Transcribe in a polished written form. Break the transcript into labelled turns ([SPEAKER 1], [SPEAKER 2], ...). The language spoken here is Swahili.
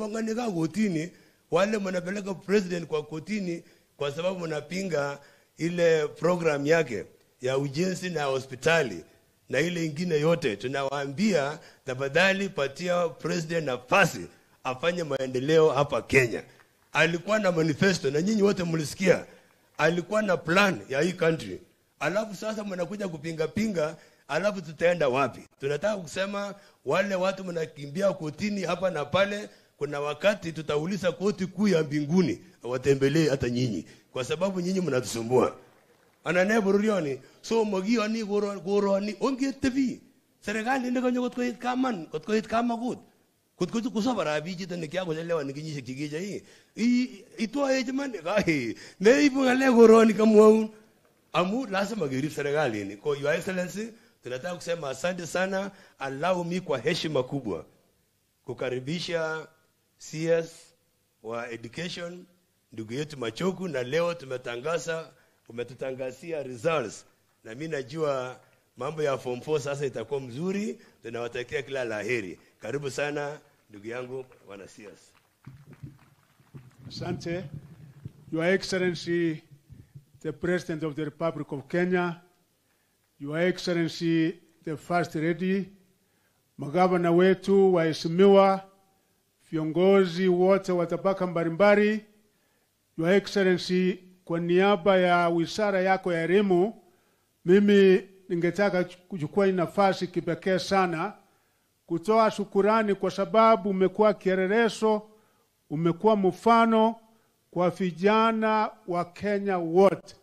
[SPEAKER 1] Mnapangania kotini, wale mnapeleka president kwa kotini kwa sababu mnapinga ile program yake ya ujenzi na hospitali na ile ingine yote. Tunawaambia tafadhali patia president nafasi afanye maendeleo hapa Kenya. Alikuwa na manifesto na nyinyi wote mlisikia. Alikuwa na plan ya hii country. Alafu sasa mnakuja kupinga pinga, alafu tutaenda wapi? Tunataka kusema wale watu mnakimbia kotini hapa na pale, kuna wakati tutauliza koti kuu ya mbinguni watembelee hata nyinyi, kwa sababu nyinyi mnatusumbua. Anane bororioni so magioni koroni ongetebi serikali nekonyo kotkoit kaman kotkoit kamakut kotko kusobara biik chito nekiakochelewan kenyisiek chekiche hii itwoech iman kai meibu ng'alek koroni kamwaun amu lazima kerib serikali ni. Kwa Your Excellency, tunataka kusema asante sana. Allow me kwa heshima kubwa kukaribisha CS wa Education ndugu yetu Machogu, na leo umetutangazia results, na mimi najua mambo ya form 4 sasa itakuwa mzuri. Tunawatakia kila laheri. Karibu sana ndugu yangu bwana CS.
[SPEAKER 2] Asante. Your Excellency, the President of the Republic of Kenya, Your Excellency, the First Lady, magavana wetu waheshimiwa, viongozi wote wa tabaka mbalimbali, Your Excellency, kwa niaba ya wizara yako ya elimu, mimi ningetaka kuchukua nafasi kipekee sana kutoa shukurani kwa sababu umekuwa kielelezo, umekuwa mfano kwa vijana wa Kenya wote.